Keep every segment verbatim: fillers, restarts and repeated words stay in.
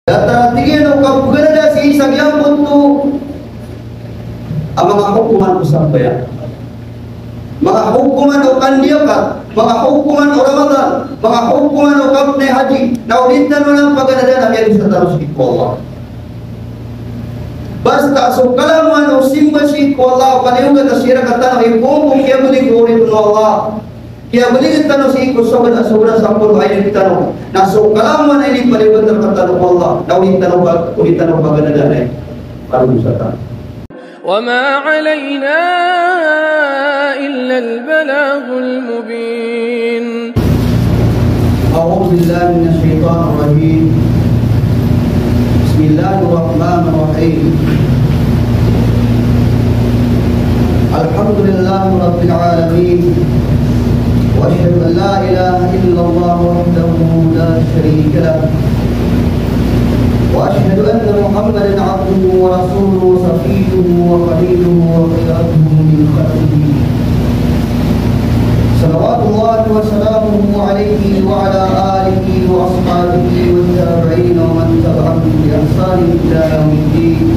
Datar a tig iyan o kapaganada sii sa giyangkoto a manga hokoman o sambayang, manga hokoman o kandiyakat, manga hokoman o Ramadan, manga hokoman o kapnay haji, na o di tano nan paganadaan a miyadosa tano sii ko Allah. Basta so kalamowan o simba sii ko Allah, paliyogat a siran ka tano i poon ko kiyabaloy ko oripn o Allah. Kiyabaloy tano sii ko sobra, sobra sampolo a ayat tano. Na so kalamowan a inipaliyogat rktano o Allah, na o di tano pa, o di tano paganadaan a miyadosa tano. وما علينا إلا البلاغ المبين. أعوذ بالله من الشيطان الرجيم. بسم الله الرحمن الرحيم. الحمد لله رب العالمين. وأشهد أن لا إله إلا الله وحده لا شريك له. وأشهد أن محمدا عبده ورسوله وصفيه وخليله وخيرته من خلقه. صلوات الله وسلامه عليه وعلى آله وأصحابه والتابعين ومن تبعهم بإحسان إلى يوم الدين.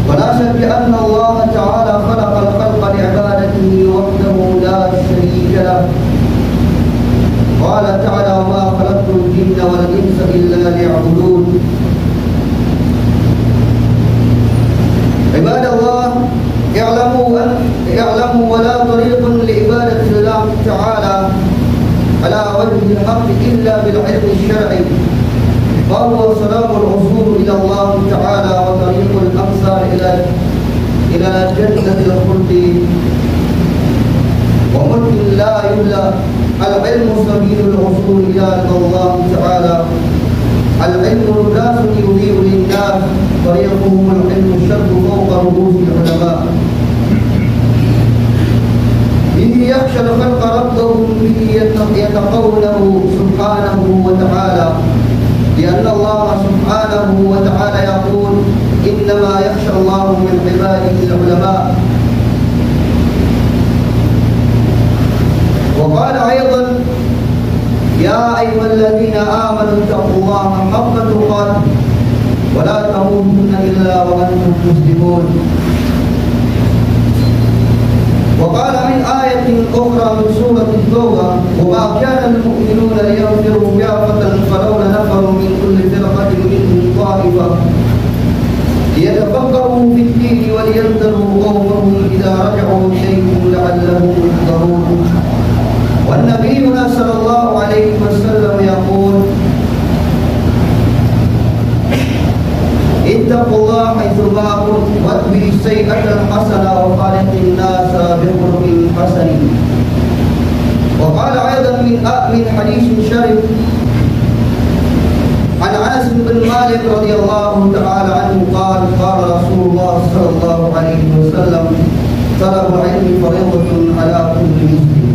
ولا شك أن الله تعالى خلق الخلق لعبادته وحده لا شريك له. قال تعالى: "وما خلقت الجن والإنس إلا ليعبدون." عباد الله، اعلموا أن، اعلموا ولا طريق لعبادة الله تعالى على وجه الحق إلا بالعلم الشرعي، فهو سلام الوصول إلى الله تعالى وطريق الأمثال إلى، إلى جنة الخلد وملك لا يبلى. العلم سبيل الوصول إلى رضا الله تعالى. العلم لباس يضيء للناس، طريقهم العلم الشرف فوق رؤوس العلماء. به يخشى الخلق ربهم، به يت-، يتقونه سبحانه وتعالى، لأن الله سبحانه وتعالى يقول: "إنما يخشى الله من عباده العلماء." وقال أيضا: "يا أيها الذين آمنوا اتقوا الله حق تقاته ولا تموتن إلا وأنتم مسلمون." وقال من آية أخرى من سورة التوبة: "وما كان المؤمنون لينفروا كافة فلولا نفر من كل فرقة منهم طائفة ليتفقهوا في الدين ولينذروا قومهم إذا رجعوا إليهم لعلهم يحذرون." ونبينا صلى الله عليه وسلم يقول: "اتقوا الله حيثما كنتم وأتبعوا السيئة الحسنة وخالق الناس بخلق حسن." وقال أيضا من، من حديث شريف عن أنس بن مالك رضي الله تعالى عنه قال: قال رسول الله صلى الله عليه وسلم: "طلب العلم فريضة على كل مسلم."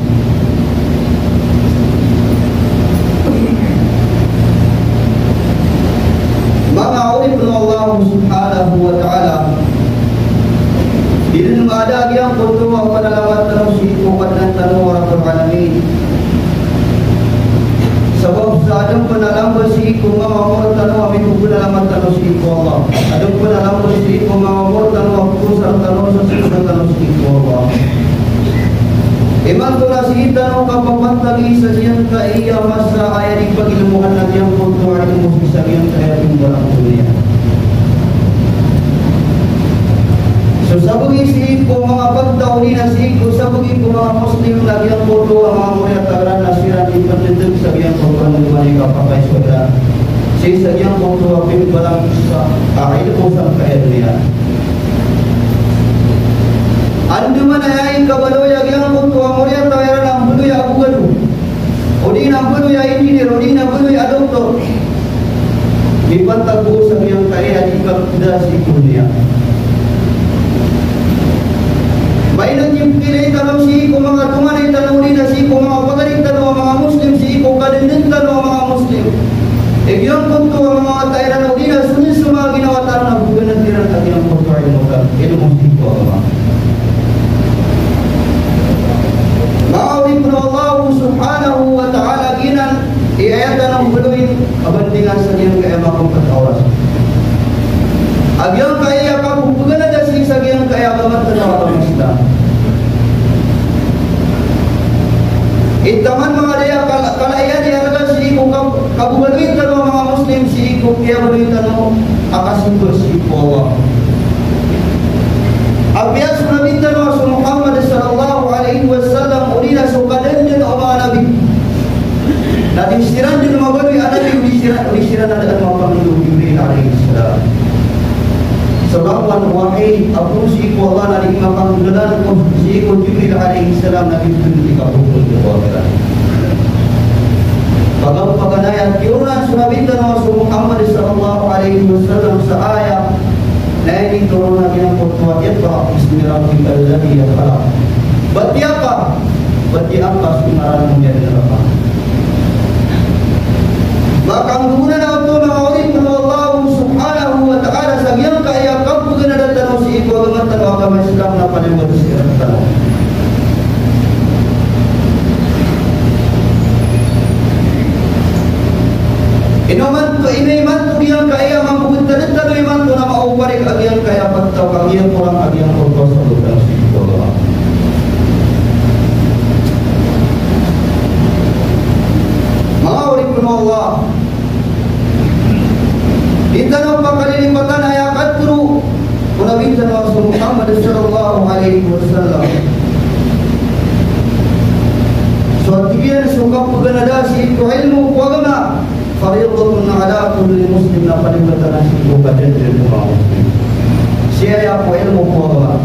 Manga oripn o Allah subhanahu wa ta'ala, di dn mada a giyangkoto a panalamat tano sii ko Kadnan tano a Rabbul Alamin. Sabap sa adn pn a lamba sii ko manga omor tano a mipapanalamat tano sii ko Allah. Adn pn a lamba sii ko manga omor tano a pkosar tano sa sii ko Allah. Imanto na sii tano kapapantagi sa giyangkaya masa a aya di pagilmoan a giyangkoto a ilmo sii sa giyangkaya pimbalang doniya. So sabagi sii ko manga pagtaw odi na sii ko sabagi ko manga Muslim na giyangkoto a manga moriyataw iran na siran di pndedeg sa giyangkoto a andamanaya i kapakay so iran sii sa giyangkoto a pimbalang sa a ilmo sangkaya doniya. Andamanaya i kabaloy a giyangkoto a moriyataw iran a mbaloy a abogado, odi na mbaloy a engineer, odi na mbaloy a doktor. Mipantag bo sa giyangkaya di kapda sii ko doniya. Maina di pkilay tano sii ko manga tonganay tano odi na sii ko manga pagari tano a manga Muslim, sii ko kadenden tano a manga Muslim. Giyangkoto a manga wata iran odi na so manga ginawa tano na bgan iran a giyangkoto a ilmo tano, ilmo sii ko Allah. Manga oripn o Allah subhanahu wa ta'ala, giyanan i aya tano mbaloyin Kiyabaloy tano a kasimba sii ko Allah. Apiya so Nabi tano a so Muhammad sallallahu alaihi wasallam, odi na so kadenden o manga nabi, na di siran den mabaloy a nabi, odi siran, odi siran a da a mapangndao o Jibril alayhis salam. Sabap a wahi a poro sii ko Allah na di mapangndao ko sii ko Jibril alayhis salam na di pn di kaporo ko Allah. Paganay a kiyaona so Nabi tano a so Muhammad sallallahu alaihi wasallam sa ayat na initoron a giyangkoto a iqra bismi rabbikal ladhi khalaq. Batiya ka, batiya ka so ngaran o miyadn rka. Makanggonanaa oto, manga oripn o Allah subhanahu wa ta'ala, sa giyangkaya kapaganada tano sii ko agama tano a agama Islam na paliyogat sii rktano. Ino imanto, ino imanto giyangkaya mambo tano, tano imanto na maoparik a giyangkaya pagtaw ka giyangkoran a giyangkoto a sabot tano sii ko Allah. Manga oripn o Allah, di tano pakalilipatan aya katharo o Nabi tano a so Muhammad sallallahu alaihi wasallam. So tig iyan so kapaganada sii ko ilmo ko agama, faridatun ala kulli muslim, na paliyogat a sii ko kadenden o manga Muslim. Sii ko ilmo ko agama.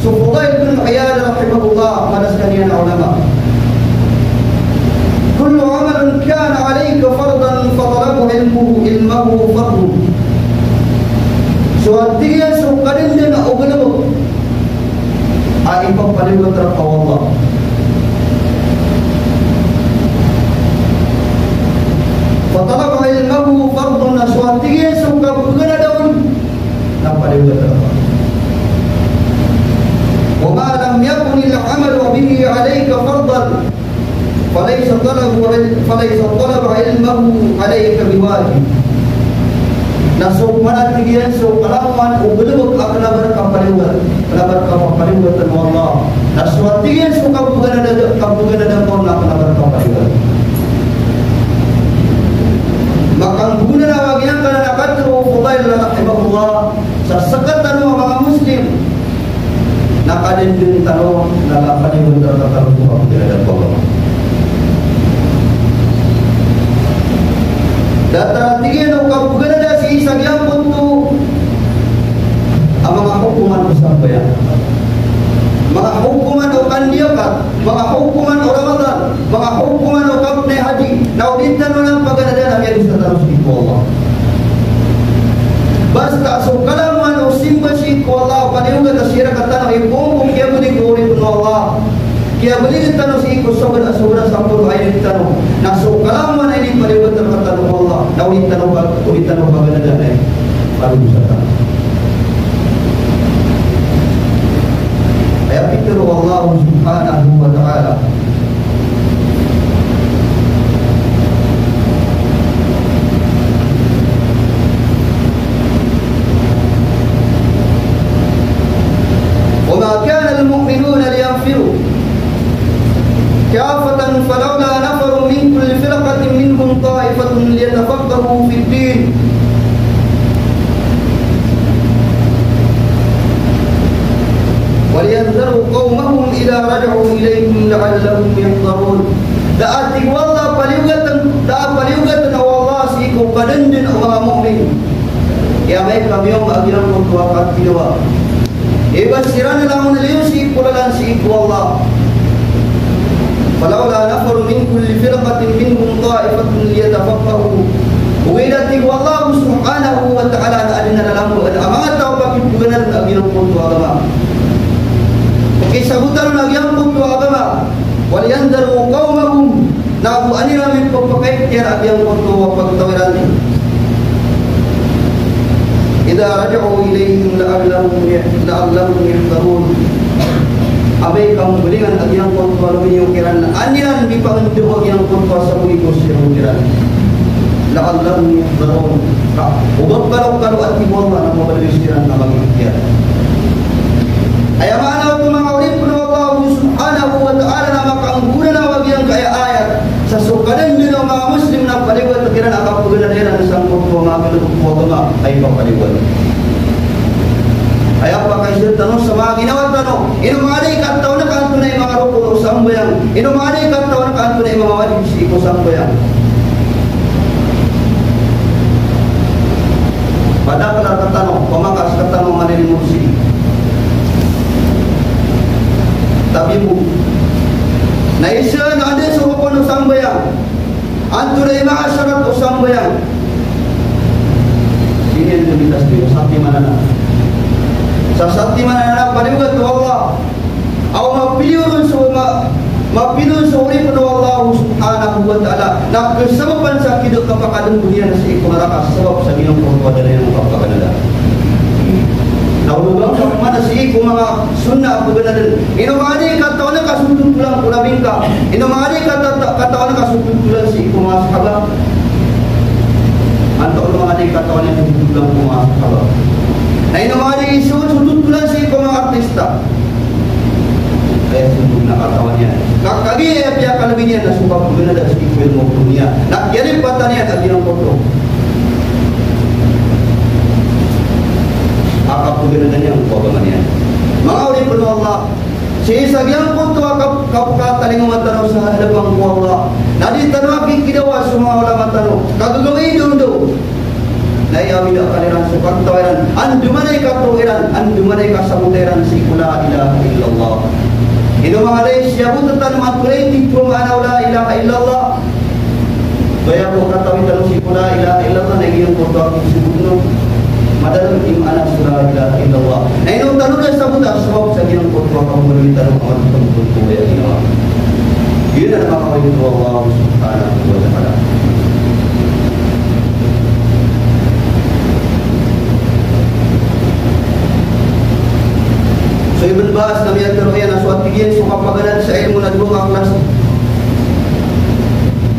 So Fudail bin Iyad rahimahullah, mada skaniyan a ulama. Kullu amalin kana alayka fardan fatalabu ilmuhu, ilmahu fardun. So tig iyan so kadenden o galbk a ipapaliyogat rka o Allah. Fatalabu ilmahu fardun, na so tig iyan so kapaganada on na paliyogat rka. Wa ma lam yakun al-amalu bihi alayka fardan, falaysa talabu il-, falaysa talabu ilmahu alayka biwajib. Na so pman a tig iyan so kalamowan o galbk a kna ba rka paliyogat, kna ba rka papaliyogat o Allah. Na so tig iyan so kapaganada, kapaganada on na kna ba rka paliyogat. Makanggonanaa a giyangkanan a katharo o Fudail rahimahullah, sa sktano a manga Muslim na kadenden tano na paliyogat tano so kapaganada o Allah. Datar a tig iyan o kapaganada sii sa giyangkoto a manga hokoman o sambayang, manga hokoman o kandiyakat, manga hokoman o Ramadan, manga hokoman o kapnay hadi, na o di tano nan paganada na miyadosa tano sii ko Allah. Basta so kalamowan o simba sii ko Allah, paliyogat a sii rktano, ipoon ko kiyabalig o oripn o Allah. Kiyabalig tano sii ko sobra, sobra sampolo a ayat tano. Na so kalamowan a inipaliyogat rktano o Allah, na o di tano pa, o di tano paganada na paliyogat tano. Aya pitharo o Allah subhanahu wa ta'ala. وما كان المؤمنون لينفروا كافة فلولا نفر من كل فرقة منهم طائفة ليتفقهوا في الدين ولينذروا قومهم إذا رجعوا إليهم لعلهم يحذرون. Da a tig o Allah, paliyogatn, da a paliyogatn o Allah sii ko kadenden o manga mu'min i amay ka miyong a giyangkoto a kathidawa. Iba siran langon a liyo sii ko lalan sii ko Allah. فلولا نفر من كل فرقة منهم طائفة ليتفقهوا. Ogaid a tig o Allah subhanahu wa ta'ala na adn a lalamba a manga taw a pakipaganadan a giyangkoto a agama, pakisabotan a giyangkoto a agama. ولينذروا قومهم. Na go an iran mipapakaiktiyar a giyangkoto a pagtaw iran. إذا رجعوا إليهم لعلهم ي-، لعلهم يحذرون. Amay ka mbalingan a giyangkoto a lomiyo kiran, an iran mipangndao a giyangkoto a sabagi ko siyaw kiran. لعلهم يحذرون. Ka, o ba kalokalo a tig o Allah na mabaloy siran na magikiyar. Aya maana oto manga oripn o Allah subhanahu wa ta'ala na makanggonanaa a giyangkaya ayat sa so Kadandan o manga Muslim na paliyogat kiran a kapaganada iran sangkoto a manga kiyalagid ko agama a ipapaliyogat. Aya pakaiza tano sa manga ginawa tano. Ino manga di katawan ka antonaa i manga rokon o sambayang. Ino manga di katawan ka antonaa i manga wajib sii ko sambayang. Padakl rktano, pamakas rktano a manga lilimo sii. Tabi mo. Na isa na anda so rokon o sambayang. Antonaa i manga sarat o sambayang. Sii niyan dn i tasbih, satiman anan. Sa satiman anan a paliyogat o Allah. Aw mapiliyo ron so ma-, mapiliyo ron so oripn o Allah subhanahu wa ta'ala. Na kasabapan sa kida kapakadmbo niyan sii ko naraka sabap sa giyangkoto a da niyan kapaganada. Na ologan ka pman sii ko manga sunnah a paganadn. Ino manga di katawan ka so totolan ko labi ngka. Ino manga di kata-, katawan ka so totolan sii ko manga sahaba. Antaa on manga di katawan iyan so totolan ko manga sahaba. Na ino manga di isoon so totolan sii ko manga artista. Aya so totolan a katawan iyan. Ka kagiya aya piyakalbi niyan na so kapaganada sii ko ilmo ko doniya. Na kiyalipatan iyan a giyangkoto a kapaganada niyan ko agama niyan. Manga oripn o Allah, sii sa giyangkoto a kap-, kapkatalingoma tano sa hadapan ko Allah. Na di tano a kikidawa so manga ulama tano. Kagagawii dondo. Na aya awid akal iran so pagtaw iran. Andamanaya i katharo iran, andamanaya i kasabota iran sii ko la ilaha illallah. Ino manga di siyabota tano a antonaa i titho a maana o la ilaha illallah. Baya ko katawi tano sii ko la ilaha illallah na giyangkoto a kisogot on. Madalm i maana so la ilaha illallah. Na ino tano da sabota sabap sa giyangkoto a kaomawi tano a manga titho a baya ginawa. Giyanan a manga oripn o Allah subhanahu wa ta'ala. So Ibn Baz na miyatharo iyan a so a tig iyan so kapaganad sa ilmo na dowa ka klasi.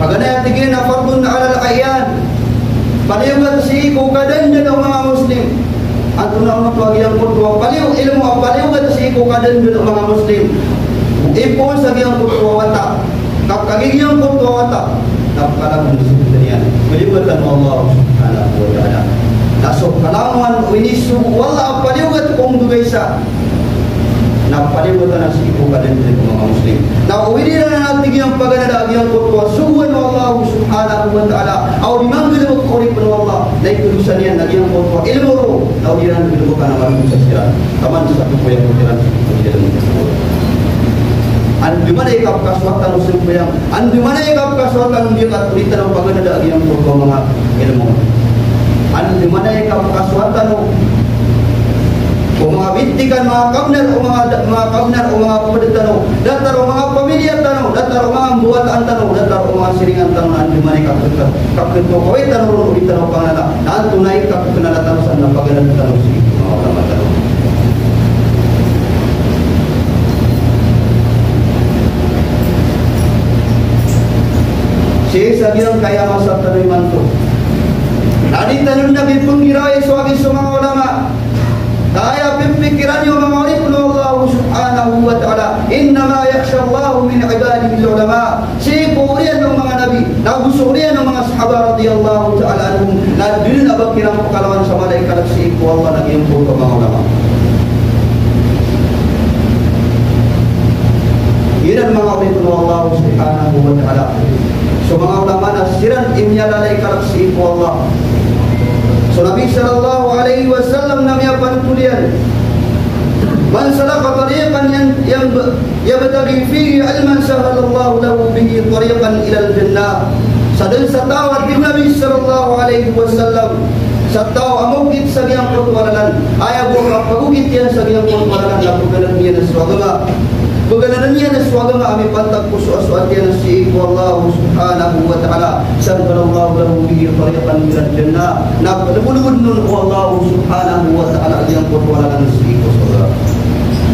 Paganay a tig iyan a fardun alal a'yan. Paliyogat sii ko kadandan o manga Muslim. Antonaa oto a giyangkoto a paliyo-, ilmo a paliyogat sii ko kadandan o manga Muslim. Ipoon sa giyangkoto a wata. Ka kagiya giyangkoto a wata na pkalagowan so btad iyan. Paliyogatan o Allah subhanahu wa ta'ala. Na so kalangowan o inisogo o Allah a paliyogat ko ongdogaisa. Na paliyogatan a sii ko kadandan o manga Muslim. Na o iniran a tig iyan paganada a giyangkoto a sogoan o Allah subhanahu wa ta'ala. Aw di manggalbk ko oripn o Allah. Na ikadosa niyan a giyangkoto a ilmo roo. Na o di iran galbkan a madosa siran. Taman sa kokoya ko kiran sa kokoya ko kiran. Andamanaya i kapkasowa tano sambayang. Andamanaya i kapkasowa tano, di ka, di tano paganada a giyangkoto a manga ilmo. Andamanaya i kapkasowa tano ko manga bitikan, manga kabnar o manga da-, manga kabnar o manga pd tano, datar o manga pamilya tano, datar o manga mbawataan tano, datar o manga siringan tano, andamanaya i kapka-, kapkatokawi tano ron o di tano panganada. Na antonaa i kapknala tano san na paganad tano sii ko manga ulama tano. Sii sa giyangkaya masa tano imanto na di tano dn a pipnggirawai so agi so manga ulama. Ka aya pipikirani o manga oripn o Allah subhanahu wa ta'ala, innama yakhshallaha min ibadihil ulama. Sii ko oriyan o manga nabi, nago so oriyan o manga sahaba radiyallahu ta'ala anhum, na da dn a ba kiran pkalawan sa mala i kalk sii ko Allah na giyangkoto a manga ulama. Giyanan manga oripn o Allah subhanahu wa ta'ala. So manga ulama na siran i miyalala i kalk sii ko Allah. So Nabi sallallahu alaihi wasallam na miyapanotol iyan, man salaka tariqan yan-, yan-, yabtaghi fihi ilman sahhalallahu lahu bihi tariqan ilal jannah. Sadn sa taw a tig o Nabi sallallahu alaihi wasallam, sa taw a mokit sa giyangkoto a lalan, aya bo a kapagokit iyan sa giyangkoto a lalan na pganadn iyan so agama. Pganadn iyan so agama a mipantag ko soasoat iyan sii ko Allah subhanahu wa ta'ala. Sahhalallahu lahu bihi tariqan ilal jannah. Na pdbolbodn on o Allah subhanahu wa ta'ala a giyangkoto a lalan sii ko sorga.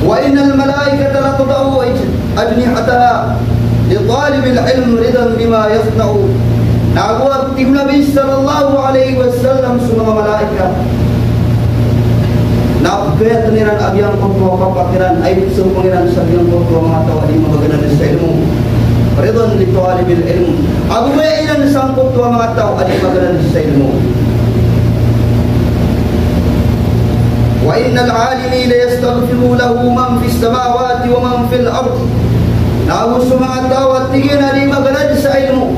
Wa innal malaikata latada'u aj-, ajnihataha li talibil ilm ridan bima yasna'u. Nago a tig o Nabi sallallahu alaihi wasallam, so manga malaikat na pkayatn iran a giyangkoto a papak iran a ipsompang iran sa giyangkoto a manga taw a di maganad sa ilmo. Ridan li talibil ilm. Ago aya iran sangkoto a manga taw a dii maganad sa ilmo. Wa innal alimi la yastaghfiru lahu man fis samawati wa man fil ard. Na ago so manga taw a tig iyan a dii maganad sa ilmo,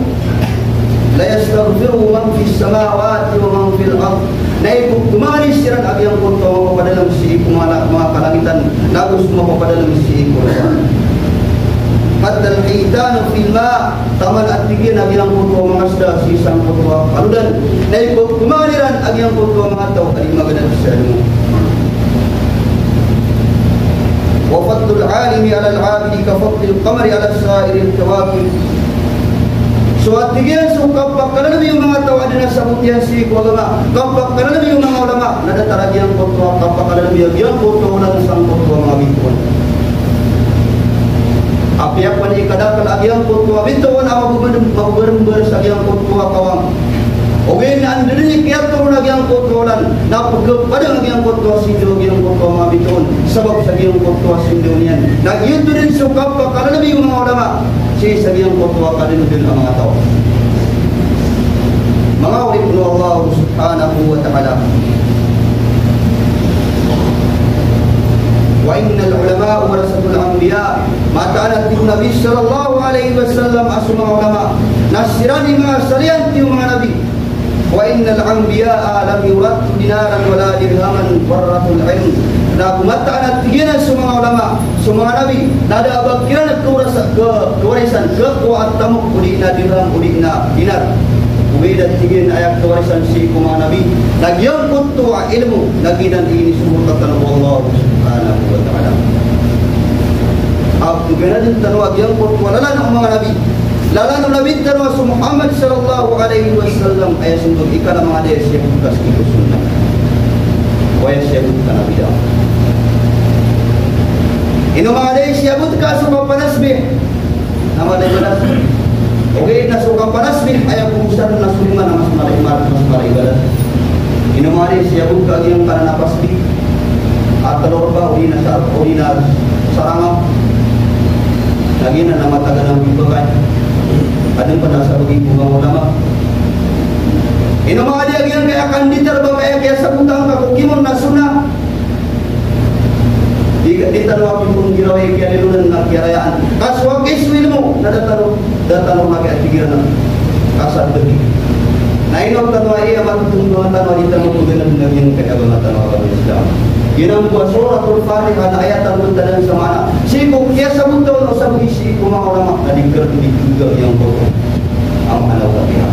la yastaghfiru man fis samawati wa man fil ard. Na ipkhamangni siran a giyangkoto a mapapadalm sii ko manga, manga kalangitan, na ago so mapapadalm sii ko lopa. Hatta al-hitanu fil ma, taman a tig iyan a giyangkoto a manga sda sii sangkoto a kalodan, na ipkhamangni ran a giyangkoto a manga taw a dii maganad sa ilmo. Wa fadlul alimi alal abidi ka fadlil qamari ala sa'iril kawakib. So a tig iyan so kapakalalmi o manga taw a dii na sabot iyan sii ko agama, kapakalalmi o manga ulama, na datar a giyangkoto a kapakalalmi a giyangkoto a olan sangkoto a manga bitowan. Apiya pn i kadakl a giyangkoto a bitowan a mababar-, mababarmbar sa giyangkoto a kawang, ogaid na anda dn i kiyatoron a giyangkoto a olan, na pkhapadang a giyangkoto a sindaw a giyangkoto a manga bitowan, sabap sa giyangkoto a sindaw niyan. Na giyoto dn so kapakalalmi o manga ulama sii sa giyangkoto a kadndn a manga taw. Manga oripn o Allah subhanahu wa ta'ala. Wa innal ulama warasatul anbiya. Mataan a tig o Nabi sallallahu alaihi wasallam a so manga ulama na siran i manga salian tig o manga nabi. Wa innal anbiya lam yurathu dinaran wala dirhaman, warrathul ilm. Na ago mataan a tig iyan a so manga ulama, so manga nabi, na da a ba kiran khawarisa-, kha-, khawarisan, khakowa a tamok, odi na dirham, odi na dinar. Ogaid a tig iyan a aya khawarisan sii ko manga nabi na giyangkoto a ilmo, na giyanan i inisogo rktano o Allah subhanahu wa ta'ala. A pganadn tano a giyangkoto a lalan o manga nabi. Lalan o Nabi tano a so Muhammad sallallahu alaihi wasallam, aya sii ko ikana manga dii siyabot ka sii ko sunnah. Aya siyabot ka na bid'ah. Ino manga dii siyabot ka so kapanasbih, na mala i balas. Ogaid na so kapanasbih, aya kobosar na so lima na mas mala i, mas mala i balas. Ino manga dii siyabot ka giyangkanan a pasbih a tlo rba, odi na sa-, odi na sarangaw. Na giyanan a matagan a mibagay. Adn pn a sabagi ko manga ulama. Ino manga dii a giyangkaya kanditar ba kaya kiyasabotan ka ko kimo na sunnah. Di, di tano a kipnggirawai kiyalilonan na kiyarayaan. Ka so a kiso ilmo na da tano, da tano na kiyatigiran a kasar dagi. Na ino tano a iya matutong tano a di tano pganadn a giyangkaya agama tano a agama Islam. Giyanan bo a Suratul Fatiha na aya tano btadn sa maana sii ko kiyasabota on o sabagi sii ko manga ulama na di kr-, di kr-, giyangkoto a maana o Fatiha.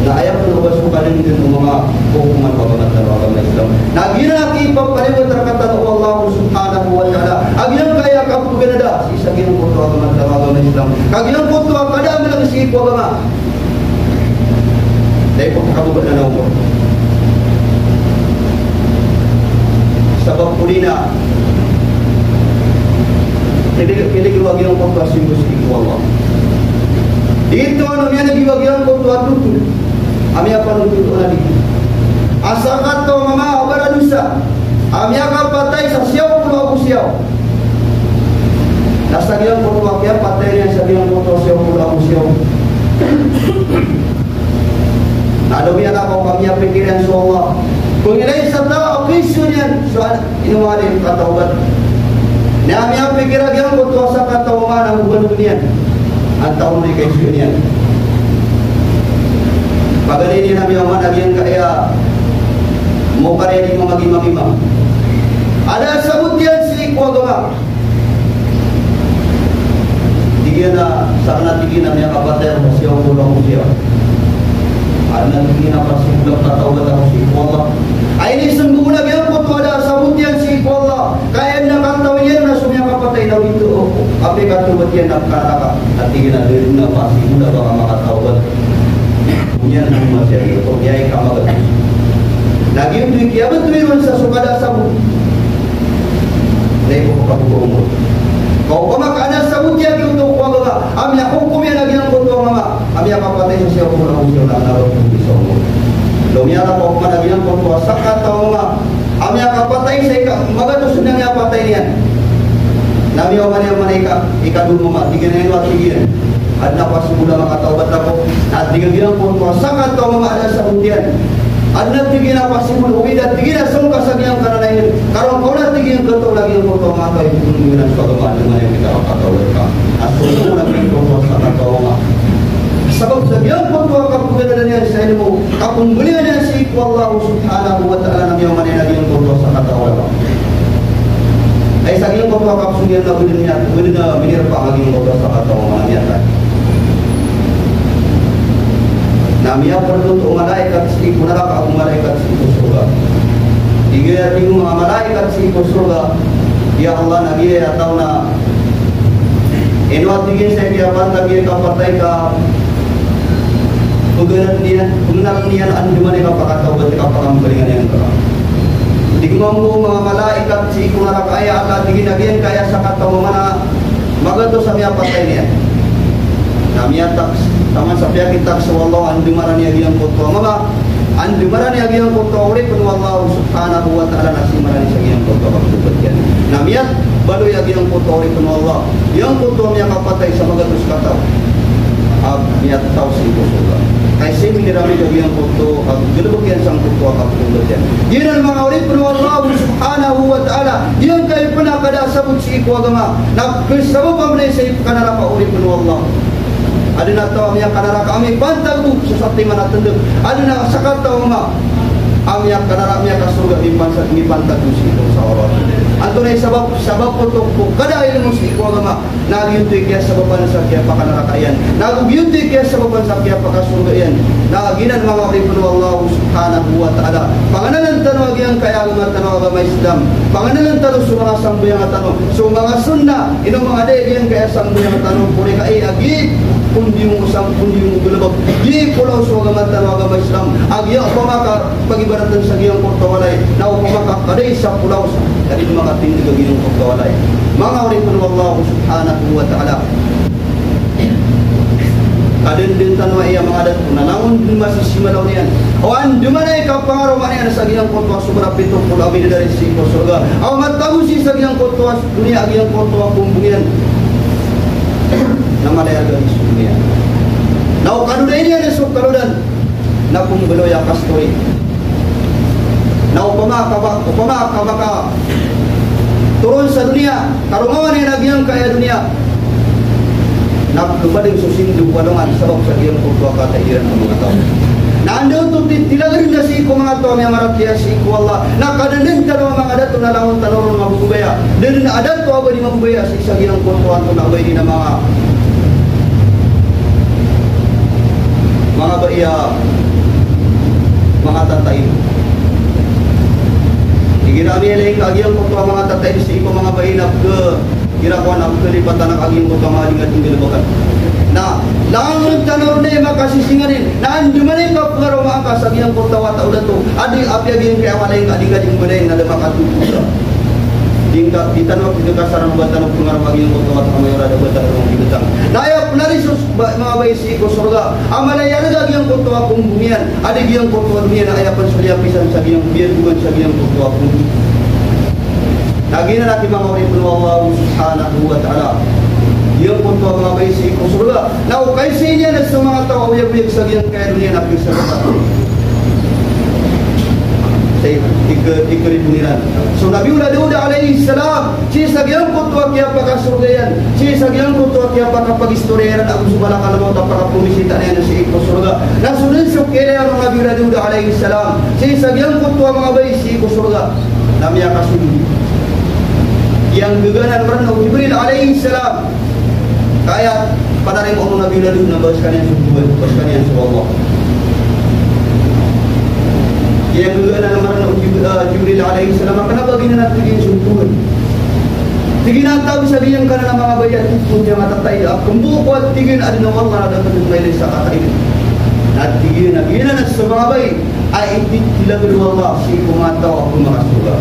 Na aya pn oba so kadndn o manga hokoman o agama tano a agama Islam. Na giyanan a kipapaliyogat rktano o Allah subhanahu wa ta'ala a giyangkaya kapganada sii sa giyangkoto a agama tano a agama Islam. Ka giyangkoto a kadakl sii ko agama. Dai ko kababa na naw. Sabap ko di na, pili, pili ko a giyangkoto a simbos ko Allah. Di tano miyaneg a giyangkoto a totol a miyapanotol o Nabi a sakataw a mama a baradosa a miyakapatay sa siyaw polo ago siyaw. Na sa giyangkoto a kiyapatay niyan sa giyangkoto a siyaw polo ago siyaw. Na da miyaneg o kamiyapikir iyan so Allah. Pangilay sa taw a kiso niyan so an-, ino manga dii katawbat. Na miyapikir a giyangkoto a sakataw a mama na mbanog iyan. Antaa on i kaiso niyan. Paganay niyan a miyaoma na giyangkaya mokar iyan i mamagimagimang. A da a sabot iyan sii ko agama. Tig iyan a, sakn a tig iyan a miyakapatay ako sa siyaw polo ago siyaw. Adn a tig iyan a pasibolag katawbat ako sii ko Allah. Aya inismbag on a giyangkoto a da a sabot iyan sii ko Allah. Ka aya dn a katawi niyan na so miyakapatay na oto, apiya katawbat iyan na kararaka. A tig iyan a da dn a pasibolag a makatawbat. Oniyan na masiya oto, aya i kamagatos. Na giyoto i kiyabtowi ron sa so kada a sabot. Dai ko kapagomor. Ka opama ka adn a sabot iyan giyoto ko agama a miyahokom iyan a giyangkoto a mama a miyakapatay sa siyaw polo ago siyaw na kna ba ko di sa omor. Lomiyara ka opama na giyangkoto a sakataw a mama a miyakapatay sa ika magatos na miyapatay niyan. Na miyaoma niyan man a ika, ikadowa a mama, tig iyan a ino a tig iyan. Adn a pasibol a makatawbat ako, na tig iyan giyangkoto a sakataw a mama a da a sabot iyan. Adn a tig iyan a pasibol, oway da tig iyan a song ka sa giyangkanan a ingd. Karongkaw na tig iyan kataw na giyangkoto a manga taw i pmbngkn iran so agama, adn a manga aya a makatawbat ka. A song na giyangkoto a sakataw a mama. Sabap sa giyangkoto a kapgaradan iyan sa ilmo, kapmbaloy niyan sii ko Allah subhanahu wa ta'ala na miyaoma niyan a giyangkoto a sakataw a mama. Ay sa giyangkoto a kapsong iyan na bdn iyan, bdn a minirpa a giyangkoto a sakataw a mama na miyatay. Na miyaprdot o malaikat sii ko naraka ago malaikat sii ko sorga. Tig iyan a tig o manga malaikat sii ko sorga, ya Allah, na giya a taw na ino a tig iyan sa kiyapantag iyan i kapatay ka pgnal iyan, pgnal iyan a andamanaya i kapakatawbat, i kapakampalingan iyan ka. Tig mambo o manga malaikat sii ko naraka, ya Allah, tig iyan a giyangkaya sakataw a mama na magatos a miyapatay niyan. Na miyatags, taman sa piyakitags o Allah a andamanaya giyangkoto a mama, andamanaya giyangkoto a oripn o Allah subhanahu wa ta'ala, na simarani sa giyangkoto a kaptawbat iyan. Na miyat baloy a giyangkoto a oripn o Allah, giyangkoto a miyakapatay sa magatos kataw a miyataw sii ko sorga. Ka isa i miniramig a giyangkoto a galbk iyan sangkoto a kaptawbat iyan. Giyanan manga oripn o Allah subhanahu wa ta'ala, giyangkai pn a kada a sabot sii ko agama na pkasabap a mlay sa ipkanaraka o oripn o Allah. Adn a taw a miyakanaraka a mipantag bo so satiman a tndg. Adn a sakataw a mama a miyakanara-, miyakasorga a mipantag, mipantag bo sii ko sa Allah. Antonaa i sabap? Sabap oto ko kada a ilmo sii ko agama na giyoto i kiyasabapan sa kiyapakanaraka iyan, na giyoto i kiyasabapan sa kiyapakasorga iyan. Na giyanan manga oripn o Allah subhanahu wa ta'ala, panganalan tano a giyangkaya agama tano a agama Islam. Panganalan tano so manga sambayang tano, so manga sunnah, ino manga da i giyangkaya sambayang tano, pori ka i agi, kundi mo sam-, kundi mo galbk. Di polaw so agama tano a agama Islam. Agi a opama ka pagibaratn sa giyangkoto a walay, na opama ka kadai sa polaw sa, ka di makatindg a giyangkoto a walay. Manga oripn o Allah subhanahu wa ta'ala, kadndn tano aya manga dato na langon dn masisimalaw niyan. O andamanaya i kapangaroma niyan sa giyangkoto a sobra pito polo a bidadari sii ko sorga. Aw matago sii sa giyangkoto a doniya a giyangkoto a kombong iyan. Na malayar gani so doniya. Na o kalodai niyan so kalodan na pmbaloy a kastori. Na opama ka ba-, opama ka makatoron sa doniya, karongawan iyan a giyangkaya doniya, na pkhapadng so sindg o alongan sabap sa giyangkoto a katairan a manga taw. Na anda oto titilagr na sii ko manga taw a miyamaratiyaya sii ko Allah. Na kadndn tano a manga dato na langon tano ron mababaya. Da dn a dato a ba di mababaya sii sa giyangkoto a antonaa ba ini na manga, manga bai a manga tataid. Igira a miyailay ka a giyangkoto a manga tataid sii ko manga bai na pkha, igira ko na pkhalipatan a giyangkoto a manga di ngka di nggalbkan. Na langon tano ron i makasisinganin, na andamanaya i kapangaroma ngka sa giyangkoto a wata o dato a di, apiya giyangkaya walay ngka di ngka di nggalbkan na da makatotol. Di ngka, di tano a pkhasaran o ba tano pngaroma giyangkoto a wata a mayor a da ba tano ron di btang. Na aya pn a risos ba, manga bai sii ko sorga a mala i arga giyangkoto a kombong iyan, a di giyangkoto a doniya na aya pn so liyapisan sa giyang-, biyargogan sa giyangkoto a kombong. Na giyanan a tig manga oripn o Allah subhanahu wa ta'ala, giyangkoto a manga bai sii ko sorga na o kaisai niyan so manga taw a oyagoyag sa giyangkaya doniya na pkhasaran sa ik-, ik-, ikripon iran. So Nabi Daud alayhis salam, sii sa giyangkoto a kiyapakasorga iyan, sii sa giyangkoto a kiyapakapagistoriya iran ago so malakal mawt a pakapromisita niyan sii ko sorga. Na so dn so kiyailay o Nabi Daud alayhis salam sii sa giyangkoto a manga bai sii ko sorga na miyakasold. Giyangkanan a marna o Jibril alayhis salam, ka aya panarima o Nabi Daud na ba skaniyan so Tuhan, ba skaniyan so Allah. Giyangkanan a marna o Jib-, ah, Jibril alayhis salam, a kna ba giyanan a tig iyan so Tuhan. Tig iyan a taw sa giyangkanan a manga bai a totol iyan a matataid a kmbo ko a tig iyan a adn a Allah na da pn mailay sa kataid. Na tig iyan a giyanan a so manga bai a ititilagd o Allah sii ko manga taw a pmakasorga.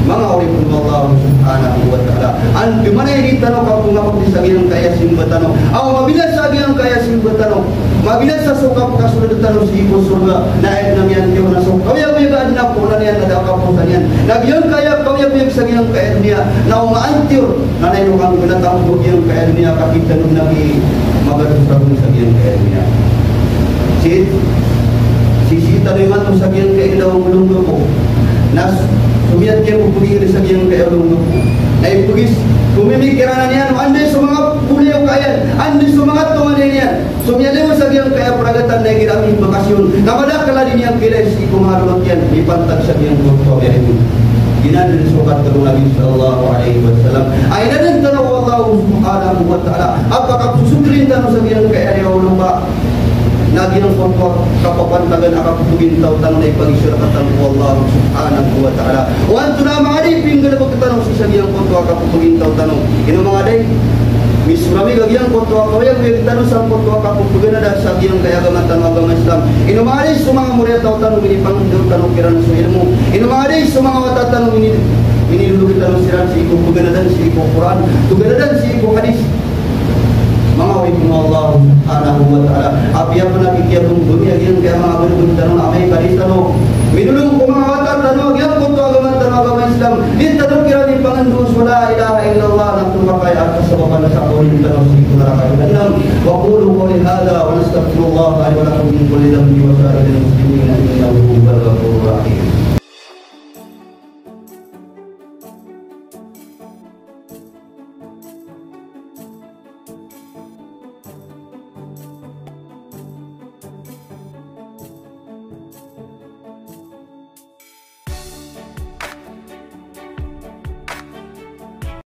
Manga oripn o Allah subhanahu wa ta'ala, andamanaya i di tano kapngapakti sa giyangkaya simba tano. Aw mabinasa giyangkaya simba tano. Mabinasa so kapkasold tano sii ko sorga. Na aya dn a miyantiyor na so kaoyagoyag a adn a poon iyan na da a kaposan iyan. Na giyangkaya kaoyagoyag sa giyangkaya doniya na o maantiyor na ino kanggnatan o giyangkaya doniya a kapitan o Nabi Magat o sabon sa giyangkaya a doniya. Sii, sii tano imanto sa giyangkaya a olonggop. Na somiyat iyan ko pagingd sa giyangkaya a olonggop. Na ipagis, komimik iran a niyan, anda so manga bolayoka iyan, anda so manga tonganay niyan. Somiyalimo sa giyangkaya a pragatan na igira ami bakasyon. Na madakl a di niyan kailay sii ko manga lomak iyan, mipantag sa giyangkoto a biyahe. Giyanan i so katharo o Nabi sallallahu alaihi wasallam a inadn tano o Allah subhanahu wa ta'ala a pakasosoklin tano sa giyangkaya a riyaw o lopa. Na giyangkoto a kapapantagan a kappagintaw tano na ipagiza rktano o Allah subhanahu wa ta'ala. O antonaa manga di a pinggalbk tano sii sa giyangkoto a kappagintaw tano. Ino manga di, misoramig a giyangkoto a kaoyagoyag tano sangkoto a kappaganada sa giyangkaya a agama tano a agama Islam. Ino manga di so manga moriyataw tano, minipangndao tano kiran so ilmo. Ino manga di so manga wata tano, mini-, minilolog tano siran sii ko paganadan sii ko Qur'an, paganadan sii ko hadis. Manga oripn o Allah subhanahu wa ta'ala, apiya pn a kikiyabongbongi a giyangkaya manga bnbn tano na amay ka di tano minolong ko manga wata tano a giyangkoto a agama tano a agama Islam, di tano kiran ipangndao so la ilaha illallah, na topakay a kasabapan sa kaolin tano sii ko naraka jahannam. Aqulu qawli hadha wa astaghfirullaha li wa lakum min kulli dhanbin wa sa'iril muslimina innahu